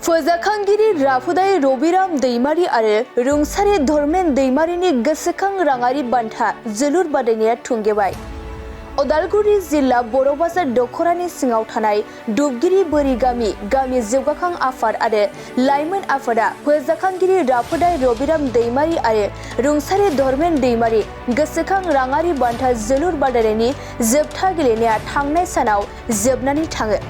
फोजाखांगिरि राफुदाय रबिराम दैमारि आरो रुंसारि धर्मेन दैमारिनि गोसोखां राङारि बान्था जोलुर बादायनाया थुंगेबाय। उदालगुरि जिल्ला बर'बाजार दखरानि सिङाव थानाय दुबगिरि बोरि गामि जौगाखां आफाद आरो लाइमोन आफादा फोजाखांगिरि राफुदाय रबिराम दैमारि आरो रुंसारि धर्मेन दैमारि गोसोखां राङारि बान्था जोलुर बादायनायनि जोबथा गेलेनाया थांनाय सानाव जोबनानै थाङो।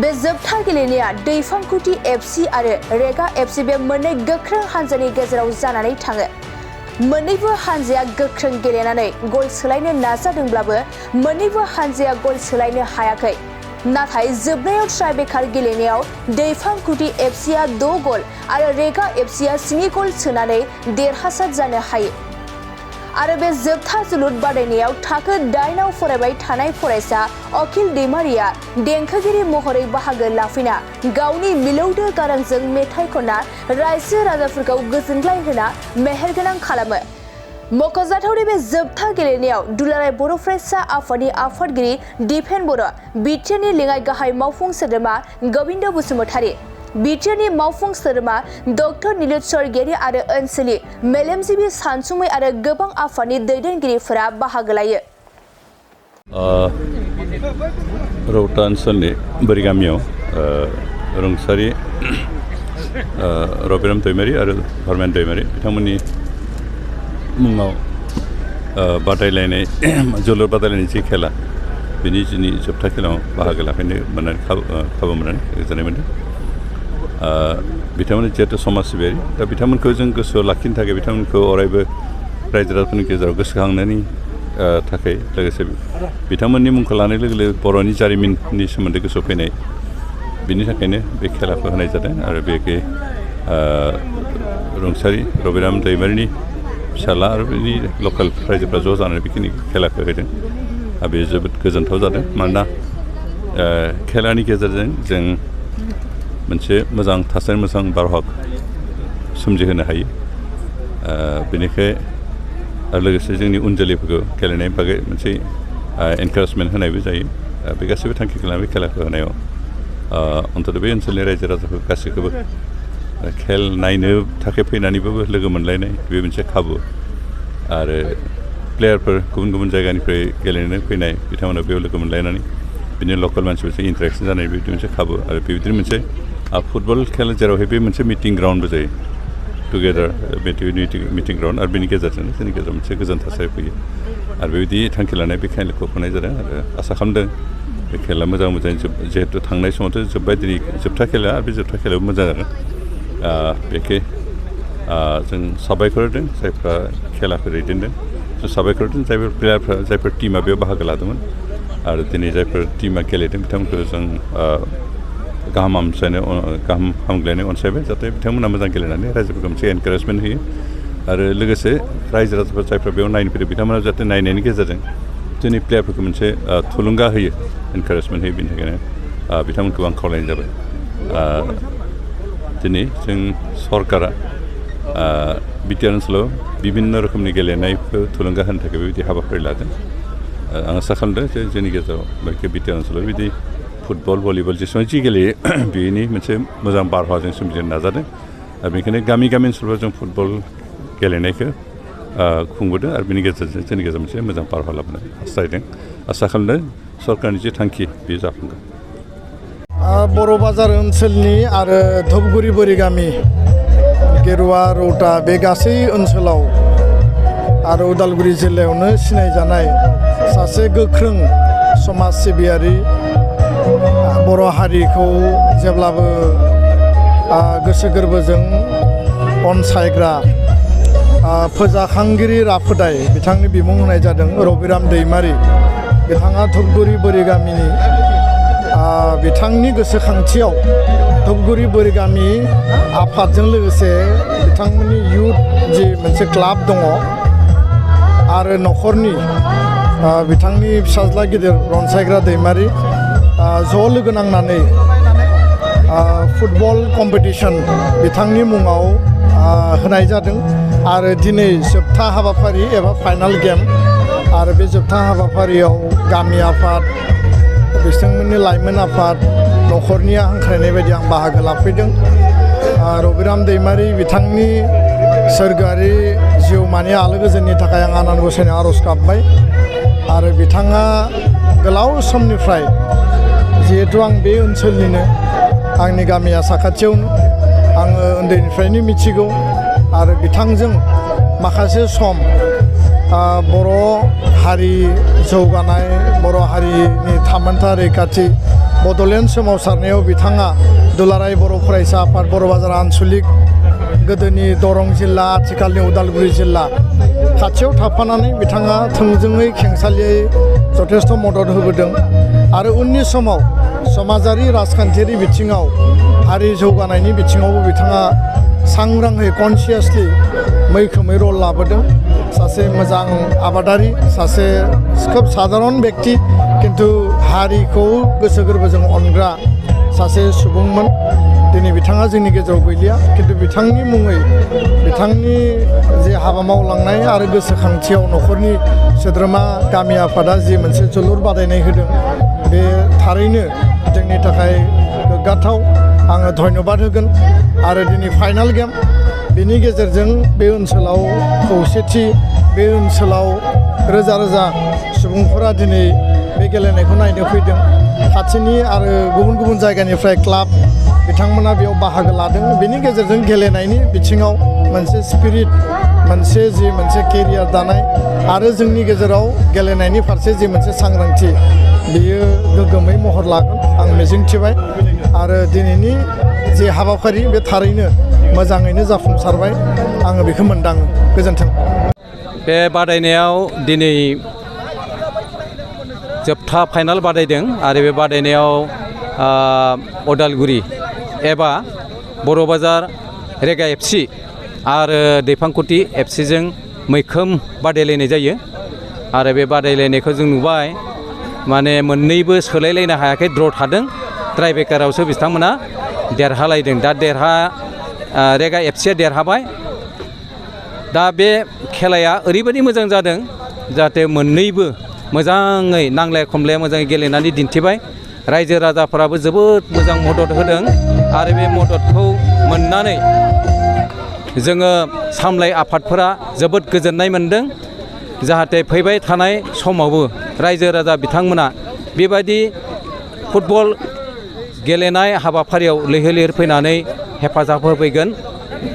बे जोबथा गेलेनाया दैफांकुटी एफसी आरो रेगा एफसी बे मोननै गोख्रों हानजानि गेजेराव जानानै थाङो। मोननैबो हानजाया गोख्रों गेलेनानै गल सोलायनो नाजादोंब्लाबो मोननैबो हानजाया गल सोलायनो हायाखै। नाथाय जोबनायाव ट्राइबेकार गेलेनायाव दैफांकुटी एफसीआ 6 गल आरो रेगा एफसीआ 7 गल सोनानै देरहासार जानो हायो। आरो बे जोबथा जोलुर बादायनायाव थाखो 8आव फरायबाय थानाय फरायसा अखिल दैमारिया देंखोगिरि महरै बाहागो लाफैना गावनि मिलौदो गारांजों मेथाइ खनना रायजो राजाफोरखौ गोजोनग्लाय होना मेहेरगोनां खालामो। मख'जाथावदि बे जोबथा गेलेनायाव दुलाराय बर' फरायसा आफादनि आफादगिरि दिपेन बर', बिटिआरनि लेङाइ गाहाय मावफुं सोद्रोमा गोबिन्द बसुमतारी, बिटिआरनि मावफुं सोद्रोमा डक्टर नीलोद स्वर्गियारी आरो ओनसोलनि मेलेमजिबि सानसुमै आरो गोबां आफादनि दैदेनगिरिफोरा बाहागो लायो। रौता ओनसोलनि बोरि गामियाव रुंसारि रबिराम दैमारि आरो धर्मेन दैमारि बिथांमोननि मुङाव बादायलायनाय जोलुर बादायलायनाय जि खेला बिनि जिनि जोबथा खेलायाव बाहागो लाफैनो मोननानै खाबु मोननानै गोजोननाय मोन्दों। बिथांमोना जिहेतु समाज सिबियारि दा बिथांमोनखौ जों गोसोआव लाखिनो थाखाय बिथांमोनखौ अरायबो रायजो राजाफोरनि गेजेराव गोसोखांनायनि थाखाय लोगोसे बिथांमोननि मुंखौ लानाय लोगो लोगो बर'नि जारिमिननि सोमोन्दै गोसोआव फैनाय बिनि थाखायनो बे खेलाखौ होनाय जादों। आरो बेखौ रुंसारि रबिराम दैमारिनि फिसाला आरो बिनि लकेल रायजोफ्रा ज' जानानै बेखिनि खेलाखौ होदों। बे जोबोद गोजोनथाव जादों मानोना खेलानि गेजेरजों जों मोनसे मोजां थासारि मोजां बारहावा सोमजिहोनो हायो। बेनिखाय आरो लोगोसे जोंनि उन जोलैफोरखौ गेलेनायनि बागै मोनसे एनकारेजमेन्ट होनायबो जायो। बे गासैबो थांखिखौ लानानै खेलाखौ होनायाव अन्तत बे ओनसोलनि रायजो राजाफोर गासैखौबो खेल नायनो थाखाय फैनानैबाबो लोगो मोनलायनाय बे मोनसे खाबु आरो प्लेयारफोर गुबुन गुबुन जायगानिफ्राय गेलेनो फैनाय बिथांमोना बेयाव लोगो मोनलायनानै बिदिनो लकेल मानसिफोरजों इन्टारेक्सन जानाय बिदि मोनसे खाबु आरो बेबायदिनो मोनसे फुटबल खेला जेरावहाय बे मोनसे मिटिं ग्राउन्डबो जायो टुगेदार मिटिं ग्राउन्ड आरो बेनि गेजेरजों जोंनि गेजेराव मोनसे गोजोन थासारि फैयो आरो बेबायदि थांखि लानाय बे खेलाखौ खुंनाय जादों आरो आसा खालामदों बे खेला मोजां जिहेतु थांनाय समावथ' जोब्बाय दिनै जोबथा खेला आरो बे जोबथा खेलायाव मोजां जागोन। बेखौ जों साबायखर होदों जायफ्रा खेलाखौ दैदेनदों जों साबायखर होदों जायफोर प्लेयारफ्रा जायफोर टिमा बेयाव बाहागो लादोंमोन आरो दिनै जायफोर टिमा गेलेदों बिथांमोनखौ जों गाहाम हामग्लायनाय अनसायबाय जाहाथे बिथांमोना मोजां गेलेनानै रायजोफोरखौ मोनसे एनकारेजमेन्ट होयो आरो लोगोसे रायजो राजाफोर जायफ्रा बेयाव नायनो फैदों बिथांमोना जाहाथे नायनायनि गेजेरजों जोंनि प्लेयारफोरखौ मोनसे थुलुंगा होयो एनकारेजमेन्ट होयो बेनि थाखायनो बिथांमोनखौ आं खावलायनाय जाबाय। दिनै जों सरकारा बिटिआर ओनसोलाव बिभिन्न रोखोमनि गेलेनायखौ थुलुंगा होनो थाखाय बेबायदि हाबाफारि लादों। आं आसा खालामदों जे जोंनि गेजेराव बिटिआर ओनसोलाव बिदि फुटबल भलिबल जेसेबां जि गेलेयो बेनि मोनसे मोजां बारहावा जों सोमजिनो नाजादों आरो बेनिखायनो गामि ओनसोलफ्राव जों फुटबल गेलेनायखौ खुंबोदों आरो बेनि गेजेरजों जोंनि गेजेराव मोनसे मोजां बारहावा लाबोनो हास्थायदों। आसा खालामदों सरकारनि जे थांखि बेयो जाफुंगोन। बर' बाजार ओनसोलनि आरो धुबगुरि बोरि गामि गेरुवा रौता बे गासै ओनसोलाव आरो उदालगुरि जिल्लायावनो सिनायजानाय सासे गोख्रों समाज सिबियारि बर' हारिखौ जेब्लाबो गोसो गोरबोजों अनसायग्रा फोजाखांगिरि राफुदाय बिथांनि बिमुं होनाय जादों रबिराम दैमारि। बिथाङा धुबगुरि बोरि गामिनि बिथांनि गोसोखांथियाव धुबगुरि बोरि गामि आफादजों लोगोसे बिथांमोननि इयुथ जि मोनसे क्लाब दङ आरो न'खरनि बिथांनि फिसाज्ला गिदिर रनसायग्रा दैमारि ज' लोगो नांनानै फुटबल कम्पिटिशन बिथांनि मुङाव होनाय जादों। आरो दिनै जोबथा हाबाफारि एबा फाइनाल गेम आरो बे जोबथा हाबाफारियाव गामि आफाद बिथांमोननि लाइमोन आफाद न'खरनि हांख्रायनाय बायदि आं बाहागो लाफैदों। रबिराम दैमारि बिथांनि सोरगोआरि जिउमानि आलो गोजोननि थाखाय आं आनान गसाइनाव आर'ज गाबबाय आरो बिथाङा गोलाव समनिफ्राय जिहेथु आं बे ओनसोलनिनो आंनि गामिया साखाथियावनो आङो उन्दैनिफ्रायनो मिथिगौ आरो बिथांजों माखासे सम बर' हारि जौगानाय बर' हारिनि थामोनथा रैखाथि बड'लेण्ड सोमावसारनायाव बिथाङा दुलाराय बर' फरायसा आफाद बर' बाजार आनसलिक गोदोनि दरं जिल्ला आथिखालनि उदालगुरि जिल्ला खाथियाव थाफानानै बिथाङा थोंजोङै खेंसालियायै जथेस्थ' मदद होबोदों आरो उननि समाव समाजारि राजखान्थियारि बिथिङाव हारि जौगानायनि बिथिङावबो बिथाङा सांग्राङै कनसियासलि मैखोमै रल लाबोदों। सासे मोजां आबादारि सासे खोब साधारन बेक्ति किन्तु हारिखौ गोसो गोरबोजों अनग्रा सासे सुबुंमोन। दिनै बिथाङा जोंनि गेजेराव गैलिया किन्तु बिथांनि मुङै बिथांनि जे हाबा मावलांनाय आरो गोसोखांथियाव न'खरनि सोद्रोमा गामि आफादा जि मोनसे जोलुर बादायनाय होदों बे थारैनो जोंनि थाखाय गोग्गाथाव। आङो धन्यबाद होगोन आरो दिनै फाइनाल गेम बेनि गेजेरजों बे ओनसोलाव खौसेथि बे ओनसोलाव रोजा रोजा सुबुंफोरा दिनै बे गेलेनायखौ नायनो फैदों। खाथिनि आरो गुबुन गुबुन जायगानिफ्राय क्लाब बिथांमोना बेयाव बाहागो लादों। बेनि गेजेरजों गेलेनायनि बिथिङाव मोनसे स्पिरिट मोनसे केरियार दानाय आरो जोंनि गेजेराव गेलेनायनि फारसे जि मोनसे सांग्रांथि बियो गोग्गोमै महर लागोन आं मिजिंथिबाय आरो दिनैनि जे हाबाफारि बे थारैनो मोजाङैनो जाफुंसारबाय आङो बेखौ मोनदाङो। गोजोन्थों। बे बादायनायाव दिनै जोबथा फाइनाल बादायदों आरो बे बादायनायाव उदालगुरि एबा बर' बाजार रेगा एफसि आरो दैफांकुथि एफसिजों मैखोम बादायलायनाय जायो आरो बे बादायलायनायखौ जों नुबाय माने मोननैबो सोलायलायनो हायाखै द्र' थादों। ट्राइब्रेकारावसो बिथांमोना देरहालायदों। दा रेगा एफसिया देरहाबाय। दा बे खेलाया ओरैबायदि मोजां जादों जाहाथे मोननैबो मोजाङै नांलाय खमलाय मोजाङै गेलेनानै दिन्थिबाय। रायजो राजाफोराबो जोबोद मोजां मदद होदों आरो बे मददखौ मोननानै जोङो सामलाय आफादफोरा जोबोद गोजोननाय मोनदों। जाहाथे फैबाय थानाय समावबो रायजो राजा बिथांमोना बेबायदि फुटबल गेलेनाय हाबाफारियाव लैहोर लैहोर फैनानै हेफाजाब होफैगोन।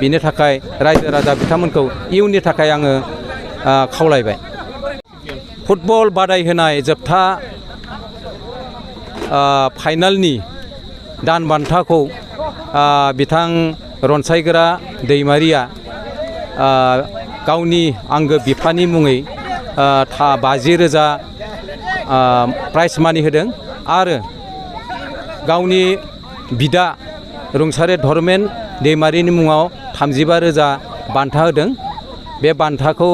बिनि थाखाय रायजो राजा बिथांमोनखौ इयुननि थाखाय आङो खावलायबाय। फुटबल बादायहोनाय जोबथा फाइनालनि दान बान्थाखौ बिथां रनसायगोरा दैमारिया गावनि आंगो बिफानि मुङै 50,000 प्राइज मानि होदों आरो गावनि बिदा रुंसारि धर्मेन दैमारिनि मुङाव 35,000 बान्था होदों। बे बान्थाखौ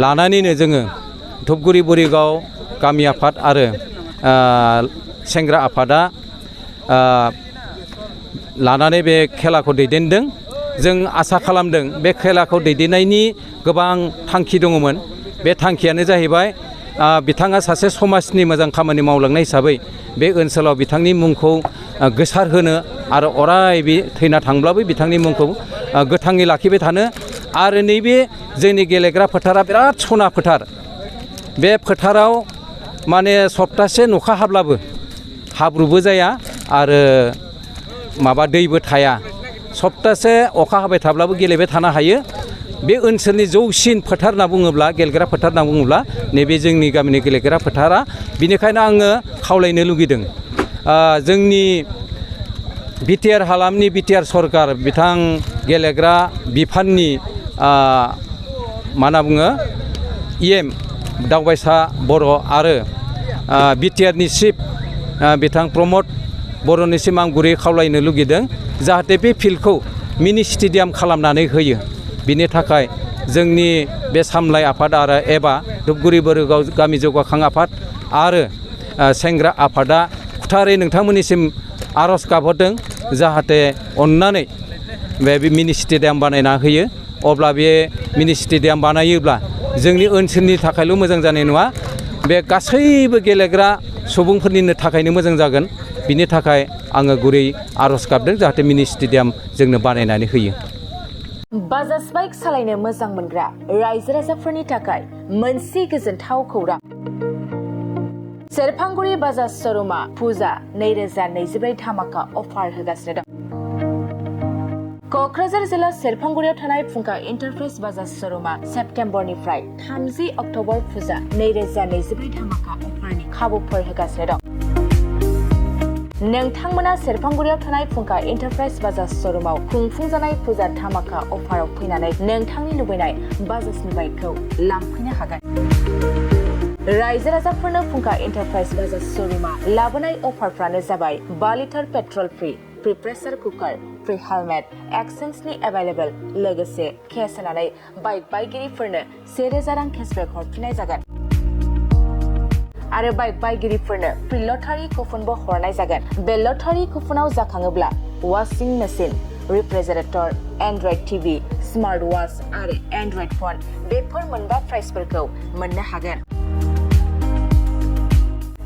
लानानैनो जोङो धुपगुरि बरिगाव गामि आफाद आरो सेंग्रा आफादा लानानै बे खेलाखौ दैदेनदों। जों आसा खालामदों बे खेलाखौ दैदेननायनि गोबां थांखि दङमोन। बे थांखियानो जाहैबाय बिथाङा सासे समाजनि मोजां खामानि मावलांनाय हिसाबै बे ओनसोलाव बिथांनि मुंखौ गोसारहोनो आरो अराय बे थैना थांब्लाबो बिथांनि मुंखौ गोथाङै लाखिबाय थानो आरो नैबे जोंनि गेलेग्रा फोथारा बिराद सना फोथार। बे फोथाराव माने सप्तासे अखा हाब्लाबो हाब्रुबो जाया आरो दैबो थाया। सप्तासे अखा हाबाय थाब्लाबो गेलेबाय थानो हायो। बे ओनसोलनि जौसिन फोथार होनना बुङोब्ला गेलेग्रा फोथार होनना बुङोब्ला नैबे जोंनि गामिनि गेलेग्रा फोथारा। बिनिखायनो आङो खावलायनो लुगैदों जोंनि बिटिआर हालामनि बिटिआर सरकार बिथां गेलेग्रा बिफाननि मा होनना बुङो इएम दावबायसा बर' आरो बिटिआरनि चिफ बिथां प्रमद बर'निसिम आं गुरै खावलायनो लुगैदों जाहाथे बे फिल्डखौ मिनि स्टेडियाम खालामनानै होयो। बिनि थाखाय जोंनि बे सामलाय आफाद आरो एबा धुपगुरि बरिगाव गामि जौगाखां आफाद आरो सेंग्रा आफादा खुथारै नोंथांमोननिसिम आर'ज गाबहरदों जाहाथे अननानै बे मिनि स्टेडियाम बानायना होयो अब्ला बे मिनि स्टेडियाम बानायोब्ला जोंनि ओनसोलनि थाखायल' मोजां जानाय नङा बे गासैबो गेलेग्रा सुबुंफोरनिनो थाखायनो मोजां जागोन बिनि थाखाय आङो गुरै आर'ज गाबदों जाहाथे मिनि स्टेडियाम जोंनो बानायनानै होयो बाजाज बाइक सालायनो मोजां मोनग्रा रायजो राजाफोरनि थाखाय मोनसे गोजोनथाव खौरां सेरफांगुरि बाजाज श'रुमा फुजा 2024 धामाका अफार होगासिनो दं क'क्राझार जिल्ला सेरफांगुरियाव थानाय फुंखा इन्टारप्राइज बाजाज श'रुमा सेप्तेम्बरनिफ्राय 30 अक्ट'बर फुजा 2024 धामाका अफारनि खाबुफोर होगासिनो दं नोंथांमोना सेरफांगुरियाव थानाय फुंखा इन्टारप्राइज बाजाज श'रुमाव खुंफुंजानाय फुजा धामाका अफाराव फैनानै नोंथांनि लुबैनाय बाजाजनि बाइकखौ लांफैनो हागोन रायजो राजाफोरनो फुंखा इन्टारप्राइज बाजाज श'रुमा लाबोनाय अफारफ्रानो जाबाय 5 litre petrol free pressure cooker free helmet एक्सचेन्जनि एभेलेबल लोगोसे केस होनानै बाइक बायगिरिफोरनो 1000 रां केसबेक हरफिननाय जागोन आरो बाइक बायगिरिफोरनो फ्रि लटारि कुपनबो हरनाय जागोन बे लटारि कुपनाव जाखाङोब्ला washing machine refrigerator Android TV smart watch आरो एन्ड्रइड फन बेफोर मोनबा प्राइजफोरखौ मोननो हागोन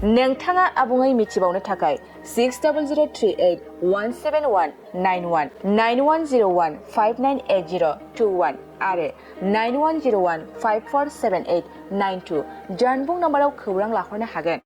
नोंथाङा आबुङै मिथिबावनो थाखाय 6003817191 9101598021 आरो 9101547892 जानबुं नम्बराव खौरां लाहरनो हागोन